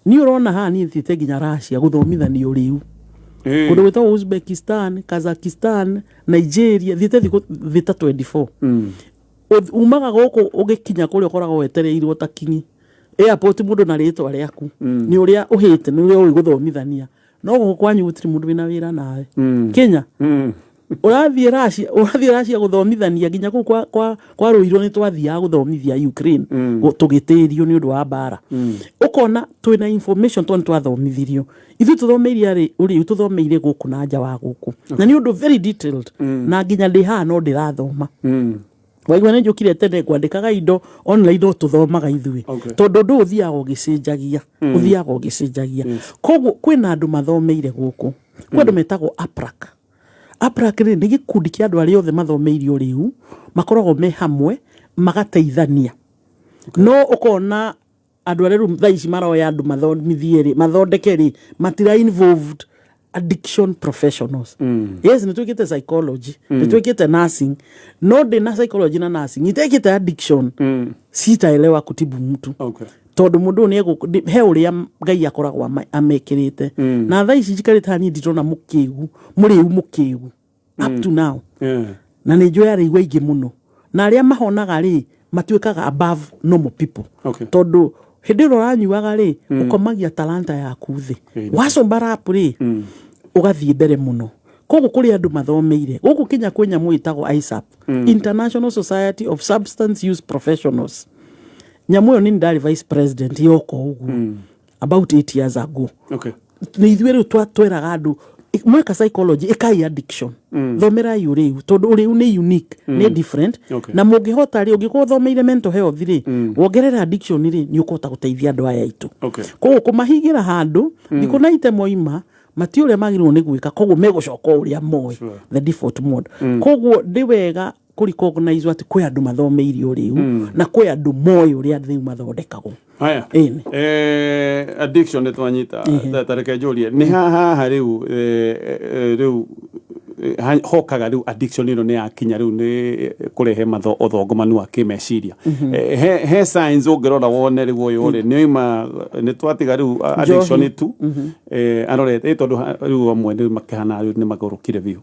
Niĩ ũrona haha, niĩ thiĩte nginya Russia gũthomithania ũrĩu, kũndũ gwĩtagwo Uzbekistan, Kazakhstan, Nigeria, thiĩte thikũ thĩ ta 24. Umaga gũkũ ũgĩkinya kũrĩa ũkoragwo wetereirwo ta kinyi airport, mũndũ na rĩtwa rĩaku, nĩ ũrĩa ũhĩte, nĩ ũrĩa ũĩ gũthomithania. No gũkũ kwanyu gũtirĩ mũndũ wĩna wĩra nawe. Kenya, ũrathiĩ Russia gũthomithania, nginya kũu kwa rũirũ nĩ twathiaga gũthomithia Ukraine. Tũgĩtĩrio nĩ ũndũ wa mbara. Ũkona twĩna information tondũ nĩ twathomithirio. Ithuĩ tũthomeire arĩ ũrĩu, tũthomeire gũkũ na nja wa gũkũ, na nĩ ũndũ very detailed, na nginya ndĩ haha no ndĩrathoma. Waigua nĩ njũkire tene ngwandĩkaga indo online, no tũthomaga ithuĩ. Tondũ ũndũ ũyũ ũthiaga ũgĩcenjagia, ũthiaga ũgĩcenjagia. Koguo kwĩna andũ mathomeire gũkũ, kwĩ andũ metagwo APRAC. APRAC rĩ, nĩ gĩkundi kĩa andũ arĩa othe mathomeire ũrĩu, makoragwo me hamwe magateithania. No ũkona andũ arĩa rĩu thaa ici maroya andũ mathomithie rĩ, mathondeke rĩ, matira involved addiction professionals. Yes, nĩ twĩkĩte psychology, nĩ twĩkĩte nursing, no ndĩ na psychology na nursing itekĩte addiction, sitaelewa kutibu mtu. Tondũ mũndũ ũyũ he ũrĩa Ngai akoragwo amekĩrĩte. Na thaa ici njikarĩte haha, niĩ ndirona mũkĩgu, mũrĩu mũkĩgu, up to now. Na nĩ njũĩ arĩu aingĩ mũno, na arĩa mahonaga rĩ, matuĩkaga above normal people. Tondũ Hĩndĩ ĩrĩa ũranyuaga rĩ, ũkomagia talanta yaku thĩ. Wacomba rap rĩ, ũgathiĩ mbere mũno. Koguo kũrĩ andũ mathomeire gũkũ Kenya, kwĩ nyamũ ĩtagwo ISAP, International Society of Substance Use Professionals. Nyamũ ĩyo nĩ ndarĩ vice president yoka ũguo about 8 years ago. Nĩ ithuĩ rĩu tweraga andũ, mweka psychology, ĩkai addiction, thomerai ũrĩu, tondũ ũrĩu nĩ unique, nĩ different. Na mũngĩhota rĩ, ũngĩkorwo ũthomeire mental health rĩ, wongerera addiction rĩ, nĩ ũkũhota gũteithia andũ aya aitũ. Koguo kũmahingĩra handũ thikũ na ite moima mati ũrĩa magĩrĩirwo nĩ gwĩka, koguo megũcoka o ũrĩa moĩ, the default mode. Koguo ndĩ wega kũ recognize atĩ kwĩ andũ mathomeire ũrĩu na kwĩ andũ moĩ ũrĩa rĩu mathondekagwo. Haya. Ĩni. Addiction nĩ twanyita. Ta reke njũrie, nĩ haha rĩu rĩu hokaga rĩu addiction ĩno nĩ yakinya rĩu nĩ kũrehe matho ũthongomanu wa kĩmeciria. He signs ũngĩrora wone rĩu ũyũ rĩ nĩ oima, nĩ twatiga rĩu addiction Njohi. tu arorete tondũ rĩu amwe rĩu makĩhana rĩu nĩ magũrũkire biũ.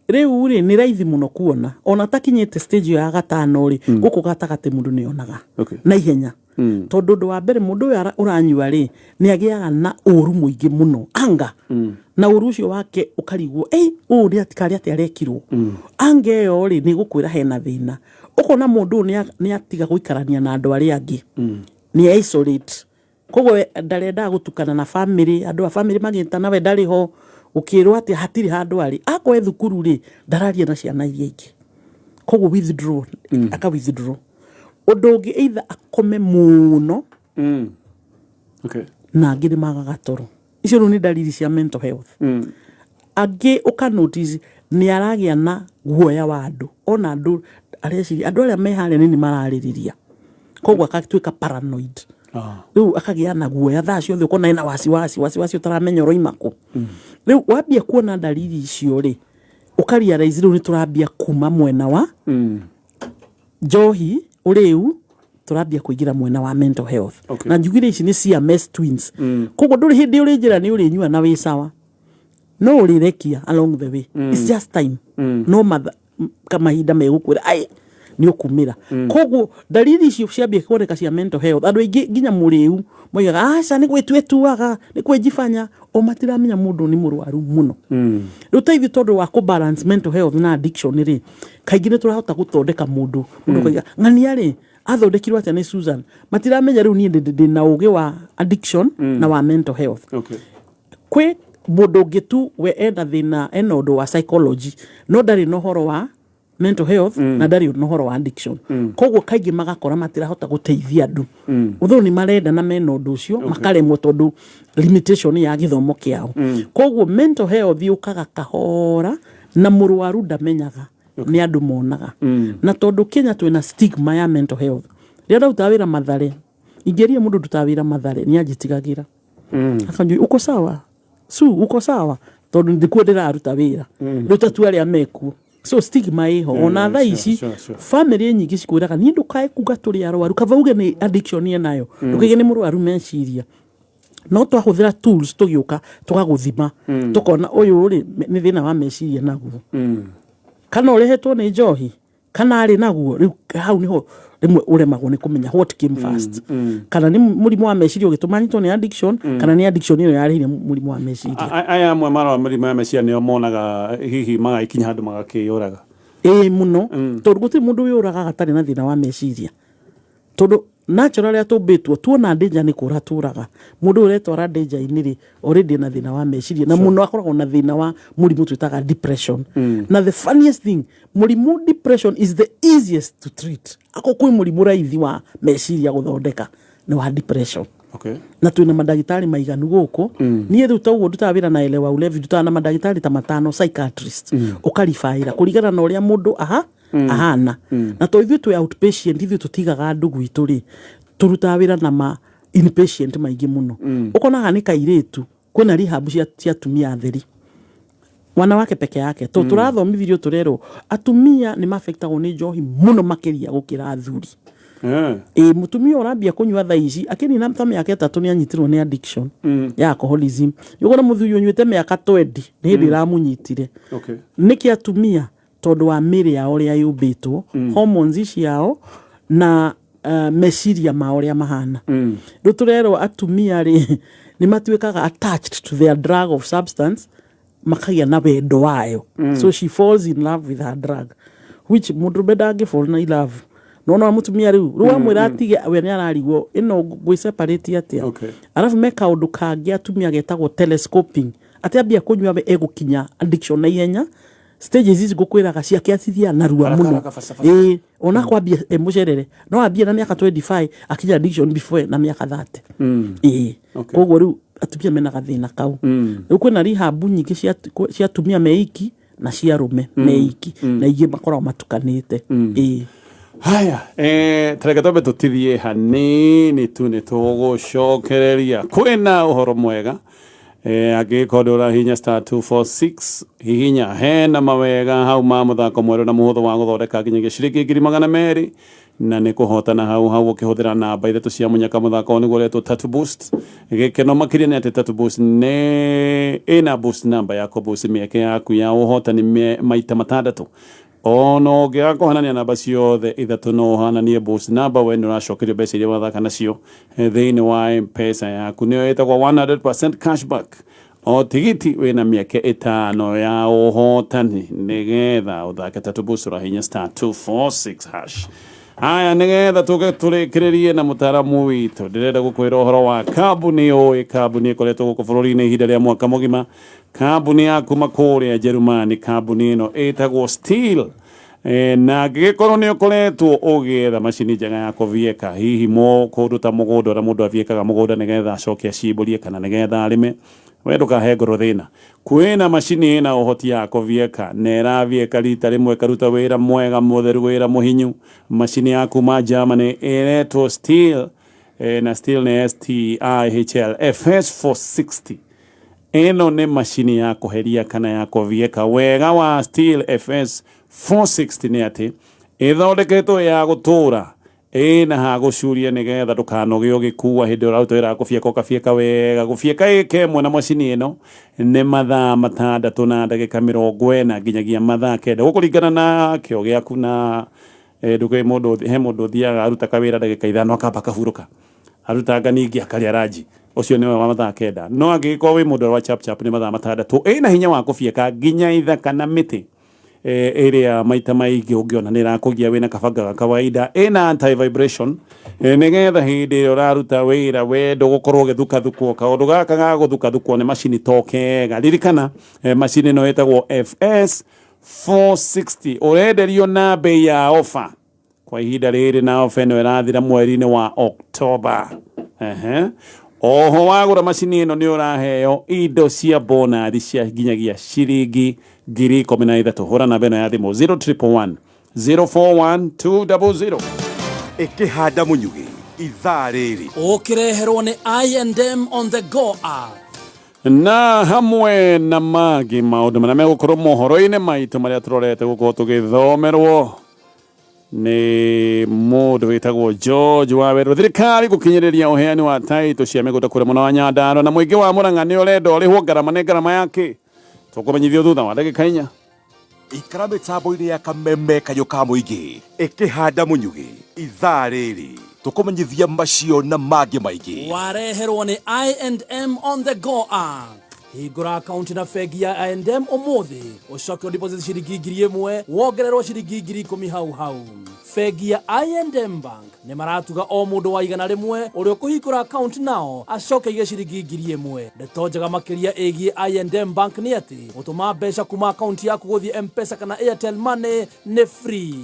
Rĩu rĩ, nĩ raithi mũno kuona ona takinyĩte stage ĩyo ya gatano rĩ, gũkũ gatagatĩ mũndũ nĩ onaga na ihenya, tondũ ũndũ wa mbere, mũndũ ũyũ ũranyua rĩ, nĩ agĩaga na ũru mũingĩ mũno anga, na ũru ũcio wake ũkarigwo, "Ĩ, ũũ nĩ atikarĩ atĩ arekirwo?" Anga ĩyo rĩ, nĩ gũkwĩra hena thĩna. Ũkona mũndũ ũyũ nĩ atiga gũikarania na andũ arĩa angĩ, nĩ isolate, koguo we ndarendaga gũtukana na family, andũ a family magĩtana we ndarĩ ho, ũkĩrwo atĩ hatirĩ handũ arĩ. Akorwo e thukuru rĩ, ndararia na ciana iria ingĩ, koguo withdraw, aka withdraw. Ũndũ ũngĩ, either akome mũno na angĩ nĩ magaga toro. Icio rĩu nĩ ndariri cia mental health. Angĩ ũka notice nĩ aragĩa na guoya wa andũ, ona andũ areciria andũ arĩa me harĩa nĩ mararĩrĩria, koguo agatuĩka paranoid. Rĩu akagĩa na guoya thaa ciothe, ũkona ena wasiwasi, wasiwasi ũtaramenya ũroima kũ. Rĩu wambia kuona ndariri icio rĩ, ũkarealize rĩu nĩ tũrambia kuma mwena wa njohi, ũrĩu, tũrambia kũingĩra mwena wa mental health. Na njugire ici nĩ Siamese twins. Koguo ndũrĩ hĩndĩ ũrĩ njĩra nĩ ũrĩnyua na wĩ sawa, no ũrĩrekia along the way. It's just time, no mahinda megũkwĩra ai nĩ ũkumĩra. Koguo ndariri icio ciambia kuoneka cia mental health, andũ aingĩ nginya mũrĩu moigaga, "Aca, nĩ gwĩtua ĩtuaga, nĩ kwĩjibanya," o matiramenya mũndũ nĩ mũrwaru mũno. Rĩu ta ithuĩ, tondũ wa kũ balance mental health na addiction rĩ, kaingĩ nĩ tũrahota gũthondeka mũndũ. Mũndũ akauga, "Ng'ania rĩ, athondekirwo atĩa nĩ Susan?" Matiramenya rĩu niĩ ndĩ na ũgĩ wa addiction na wa mental health. Kwĩ mũndũ ũngĩ tu we ena thĩna, ena ũndũ wa psychology, no ndarĩ na ũhoro wa mental health na ndarĩ na ũhoro wa addiction. Koguo kaingĩ magakora matirahota gũteithia andũ, although nĩ marenda na mena ũndũ ũcio, makaremwo tondũ limitation ya gĩthomo kĩao. Koguo mental health yũkaga kahora na mũrwaru ndamenyaga, nĩ andũ monaga. Na tondũ Kenya twĩna stigma ya mental health, rĩrĩa ndarutaga wĩra Mathare, ingĩria mũndũ ndutaga wĩra Mathare, nĩ anjĩtigagĩra, akanjũria, "Uko sawa, Su? Uko sawa?" Tondũ ndikuo ndĩraruta wĩra rĩu ta tu arĩa mekuo. So stigma ĩho ona thaa ici. Family nyingĩ cikwĩraga, "Niĩ ndũkae kuga tũrĩ arwaru, kaba uge nĩ addiction enayo, ndũkaige nĩ mũrwaru meciria." No twahũthĩra tools, tũgĩũka tũgagũthima, tũkona ũyũ rĩ, nĩ thĩna wa meciria naguo, kana ũrehetwo nĩ njohi, kana arĩ naguo. Rĩu hau nĩho rĩmwe ũremagwo nĩ kũmenya what came first, kana nĩ mũrimũ wa meciria ũgĩtũma anyitwo nĩ addiction, kana nĩ addiction ĩyo yarehire mũrimũ wa meciria. Aya amwe marora mĩrimũ ya meciria nĩo monaga hihi magagĩkinya handũ magakĩyũraga. Ĩĩ mũno, tondũ gũtirĩ mũndũ wĩyũragaga atarĩ na thĩna wa meciria, tondũ natural arĩa tũmbĩtwo tuona danger nĩ kũra tũraga. Mũndũ ũyũ ũretwara danger-inĩ rĩ, already ena thĩna wa meciria, na mũno akoragwo na thĩna wa mũrimũ twĩtaga depression. Na the funniest thing, mũrimũ depression is the easiest to treat. Ako kwĩ mũrimũ raithi wa meciria gũthondeka nĩ wa depression. Na twĩna mandagĩtarĩ maiganu gũkũ. Niĩ rĩu ta ũguo ndutaga wĩra na Elewa Ulevi, ndutaga na mandagĩtarĩ ta matano psychiatrist, ũkaribaĩra kũringana na ũrĩa mũndũ aha ahana. Na to ithuĩ twĩ outpatient, ithuĩ tũtigaga andũ gwitũ rĩ, tũrutaga wĩra na ma inpatient maingĩ mũno. Ũkona haha nĩ kairĩtu, kwĩna rehab cia atumia atheri, wanawake peke yake, to tũrathomithirio, tũrerwo atumia nĩ mafectagwo nĩ njohi mũno makĩria gũkĩra athuri. Ĩ mũtumia ũrambia kũnyua thaa ici, akĩnina ta mĩaka 3 nĩ anyitirwo nĩ addiction ya alcoholism. Nĩũkona mũthuri ũnyuĩte mĩaka 20 nĩ hĩndĩ ĩramũnyitire. Nĩkĩ atumia? Tondũ wa mĩrĩ yao ũrĩa yũmbĩtwo, hormones ciao na Meciria mao ũrĩa mahana rĩu, tũrerwo atumia rĩ, nĩ matuĩkaga attached to their drug of substance, makagĩa na wendo wayo. So she falls in love with her drug, which mũndũrũme ndangĩ fall in love. Nona mũtumia rĩu wamwĩra atige, we nĩ ararigwo ĩno ngwĩ separate atĩa. Arabu me kaũndũ kangĩ atumia getagwo telescoping, atĩ ambia kũnyua, we egũkinya addiction na ihenya. Stages ici ngũkwĩraga ciake acithiaga narua Haraka, mũno. Haraka, fasta, fasta. Ĩĩ, ona kwambia e mũcerere, no ambie na mĩaka 25, akinya addiction before na mĩaka 30. Ĩĩ. Koguo rĩu atumia mena gathĩna kau. Rĩu kwĩna rehab nyingĩ cia atumia meiki na cia arũme meiki, na ingĩ makoragwo matukanĩte. Ĩĩ. Haya, tareke twambe tũtithie hanini tu, nĩ tũgũcokereria. Kwĩna ũhoro mwega. Angĩgĩkorwo ndũrahihinya *246, hihinya. Hena mawega hau ma mũthako mwerũ na mũhũthũ wa gũthondeka nginyagia ciringi 200,000, na nĩ kũhotana hau hau ũkĩhũthĩra namba ithatũ cia mũnyaka. Mũthako ũyũ nĩguo ũretwo Tatu Boost. Gĩkeno makĩria nĩ atĩ Tatu Boost nĩ ĩna boost number ya kũboost mĩeke yaku ya ũhotani maita matandatũ. Ona ũngĩaga kũhanania namba ciothe ithatũ, no ũhananie boost number, we nĩ ũracokerio mbeca iria wathaka nacio thĩinĩ wa Mpesa yaku. Nĩyo ĩtagwo 100% cashback. O tigiti wĩna mĩeke ĩtano ya ũhotani. Nĩgetha ũthake Tatu Boost, ũrahinya *246#. Haya, nĩgetha tũke tũrĩkĩrĩrie na mũtaaramu witũ, ndĩrenda gũkwĩra ũhoro wa kambuni ũĩ, kambuni ĩkoretwo gũkũ bũrũri-inĩ ihinda rĩa mwaka mũgima, kambuni ya kuma kũrĩa Njerumani. Kambuni ĩno ĩtagwo Stihl. Na angĩgĩkorwo nĩ ũkoretwo ũgĩetha macini njega ya kũvieka hihi mo kũndũ ta mũgũnda, ũrĩa mũndũ aviekaga mũgũnda nĩgetha acoke acimbũrie kana nĩgetha arĩme, we ndũkahe ngoro thĩna. Kwĩna macini ĩna ũhoti ya kũvieka na ĩravieka rita rĩmwe, ĩkaruta wĩra mwega mũtheru, wĩra mũhinyu. Macini ya kuma Germany ĩretwo Stihl, na Stihl nĩ Stihl FS 460. Ĩno nĩ macini ya kũheria kana ya kũvieka. Wega wa Stihl FS 460 nĩ atĩ ĩthondeketwo ya gũtũra, ĩna ha gũcuria nĩgetha ndũkanoge ũgĩkua hĩndĩ ĩrĩa ũraruta wĩra wa kũbieka, ũkabieka wega. Gũbieka ĩka ĩmwe na macini ĩno nĩ mathaa 6 na ndagĩka 40 nginyagia mathaa 9, gũkũringana na kĩo gĩaku na ndũkĩ mũndũ. He mũndũ ũthiaga aruta kawĩra ndagĩka 5, akamba akahurũka, arutanga ningĩ akarĩa ranji, ũcio nĩwe wa mathaa 9. No angĩgĩkorwo wĩ mũndũ wa chap chap, nĩ mathaa 6. Ĩna hinya wa kũbieka nginya ithaka na mĩtĩ ĩrĩa maita maingĩ ũngĩona nĩ ĩrakũgia wĩna kabanga ga kawaida. Ĩna anti vibration, nĩgetha hĩndĩ ĩrĩa ũraruta wĩra, we ndũgũkorwo ũgĩthukathukwo. Kaũndũ gaka ga gũthukathukwo nĩ macini to kega. Ririkana, macini ĩno ĩtagwo FS 460, ũrenderio na bei ya ofa kwa ihinda rĩrĩ, na ofa ĩno ĩrathira mweri-inĩ wa Oktoba. Ehe. Oho wagũra macini ĩno, nĩ ũraheo indo cia bonathi cia nginyagia ciringi 13,000. Hũra namba ĩno ya thimũ, 0111 041 200. Ĩkĩhanda mũnyugĩ ithaa rĩrĩ. Ũkĩreherwo nĩ I&M on the Go app. Na hamwe na mangĩ maũndũ marĩa megũkorwo mohoro-inĩ maitũ marĩa tũrorete gũkorwo tũgĩthomerwo nĩ mũndũ wĩtagwo George Wawerũ, thirikari gũkinyĩrĩria ũheani wa taitũ cia mĩgũnda kũrĩa mwena wa Nyandarua, na mũingĩ wa Mũrang'a nĩ ũrenda ũrĩhwo ngarama. Nĩ ngarama yake tũkũmenyithio thutha wa ndagĩka 4. Ikara mĩtambo-inĩ ya Kameme, kayũ ka mũingĩ. Ĩkĩhanda mũnyugĩ ithaa rĩrĩ, tũkũmenyithia macio na mangĩ maingĩ. Wareherwo nĩ I&M on the Go app. Hingũra akaunti na bengi ya I&M ũmũthĩ, ũcoke ũdeposit ciringi 1,000, wongererwo ciringi 10,000 hau hau. Bengi ya I&M Bank nĩ maratuga o mũndũ wa 100 ũrĩa ũkũhingũra akaunti nao acoke aige ciringi 1,000. Ndeto njega makĩria ĩgiĩ I&M Bank nĩ atĩ gũtũma mbeca kuma akaunti yaku gũthiĩ M-Pesa kana Airtel Money nĩ free.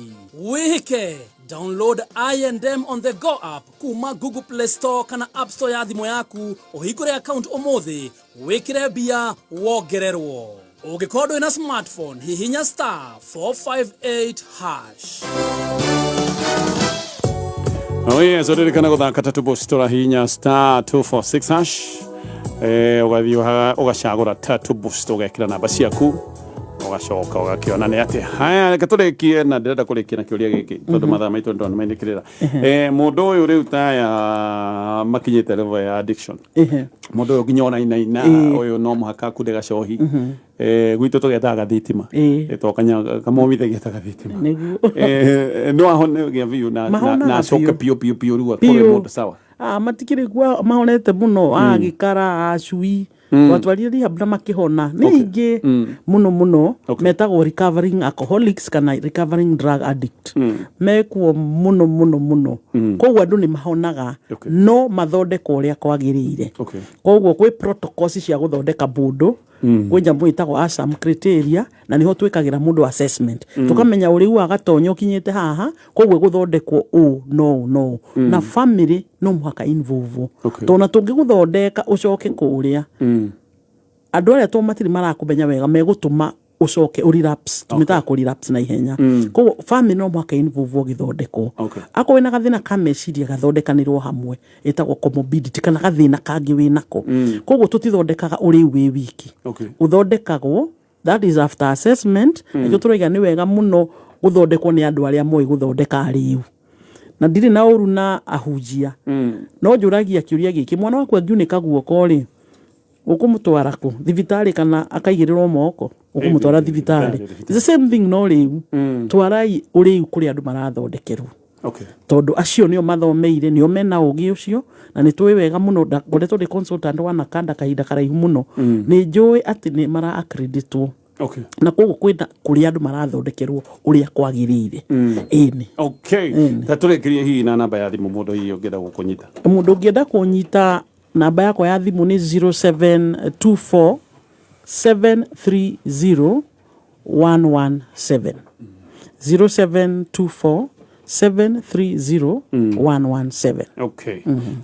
Wĩhĩke, download I&M on the Go app kuma Google Play Store kana App Store ya thimũ yaku, ũhingũre account ũmũthĩ, wĩkĩre mbia, wongererwo. Ũngĩkorwo ndũrĩ na smartphone, hihinya *458#. Oh yes, ũririkana gũthaka Tatu Boost, ũrahihinya *246#, ũgathiĩ ũgacagũra Tatu Boost, ũgekĩra namba ciaku. Ũgacoka ũgakĩona nĩ atĩa. Haya, reke tũrĩkie, na ndĩrenda kũrĩkia na kĩũria gĩkĩ tondũ mathaa maitũ ndona mainĩkĩrĩra. Mũndũ ũyũ rĩu taya makinyĩte level ya addiction, mũndũ ũyũ nginya ona inaina, ũyũ no mũhaka akunde gacohi. Gwitũ tũgetaga gathitima. To kamomithagia ta gathitima. Nĩguo. No ahone gĩa biũ na Mahonaga na acoke biũ. Biũ biũ biũ rĩu akorwo Biũ. mũndũ sawa? Ah, matikĩrĩ kuo, mahonete mũno, agĩkara acui twatwarire rehab na makĩhona nĩ aingĩ mũno mũno. Metagwo recovering alcoholics kana recovering drug addict, mekuo mũno mũno mũno. Koguo andũ nĩ mahonaga, no mathondekwo ũrĩa kwagĩrĩire. Koguo kwĩ protocols cia gũthondeka mũndũ. Kwĩ nyamũ ĩtagwo ASAM criteria, na nĩho twĩkagĩra mũndũ assessment, tũkamenya ũrĩu wa gatonya ũkinyĩte haha, koguo gũthondekwo ũũ no ũũ no ũũ, na family no mũhaka involve, tondũ na tũngĩgũthondeka ũcoke kũrĩa, andũ arĩa to matirĩ marakũmenya wega, megũtũma ũcoke ũrelapse, tũmĩtaga kũrelapse na ihenya. Koguo family no mũhaka involve ũgĩthondekwo. Akorwo wĩna gathĩna ka meciria, gathondekanĩrwo hamwe, ĩtagwo comorbidity, kana gathĩna kangĩ wĩnako. Koguo tũtithondekaga ũrĩu wĩ wiki. Ũthondekagwo, that is after assessment. Nĩkĩo tũrauga nĩ wega mũno gũthondekwo nĩ andũ arĩa moĩ gũthondeka arĩu, na ndirĩ na ũru na ahunjia, no njũragia kĩũria gĩkĩ: mwana waku angiunĩka guoko rĩ, ũkũmũtwara kũ? Thibitarĩ kana akaigĩrĩrwo moko? Ũkũmũtwara thibitarĩ. Thibitarĩ. It's the same thing, no rĩu twarai ũrĩu kũrĩ andũ marathondekerwo, tondũ acio nĩo mathomeire, nĩo mena ũgĩ ũcio, na nĩ tũĩ wega mũno. Ngoretwo ndĩ consultant wa NACADA kahinda karaihu mũno, nĩ njũĩ atĩ nĩ mara accreditwo, na koguo kwĩna kũrĩa andũ marathondekerwo ũrĩa kwagĩrĩire, ĩni. Okay, ta tũrĩkĩrie hihi na namba ya thimũ, mũndũ hihi ũngĩenda gũkũnyita. Mũndũ ũngĩenda kũnyita, namba yakwa ya thimũ nĩ 0724 730 117, 0724 730 117. Okay,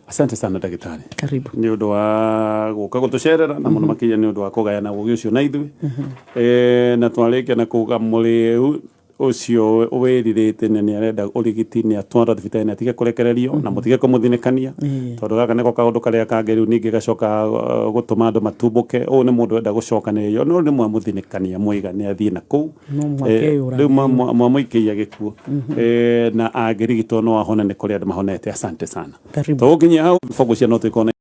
asante sana, ndagĩtarĩ. Karibu. Nĩ ũndũ wa gũka gũtũcerera, na mũno makĩria nĩ ũndũ wa kũgayana ũgĩ ũcio na ithuĩ. Na twarĩkia na kuga mũrĩu ũcio wĩrirĩte na nĩ arenda ũrigiti nĩ atwarwo thibitarĩ, nĩ atige kũrekererio na mũtige kũmũthinĩkania, tondũ gaka nĩko kaũndũ karĩa kangĩ rĩu ningĩ gacoka gũtũma andũ matumbũke. Ũyũ nĩ mũndũ enda gũcokanĩrĩrio, no nĩ mwamũthinĩkania, mwaiga nĩ athiĩ na kũu. No mũhaka eyũrage. Rĩu mwamũikĩria gĩkuũ. Na angĩrigitwo no ahone, nĩ kũrĩ andũ mahonete. Asante sana. Karibu. Tũgũkinyia hau, bũngũ cia no tũikone.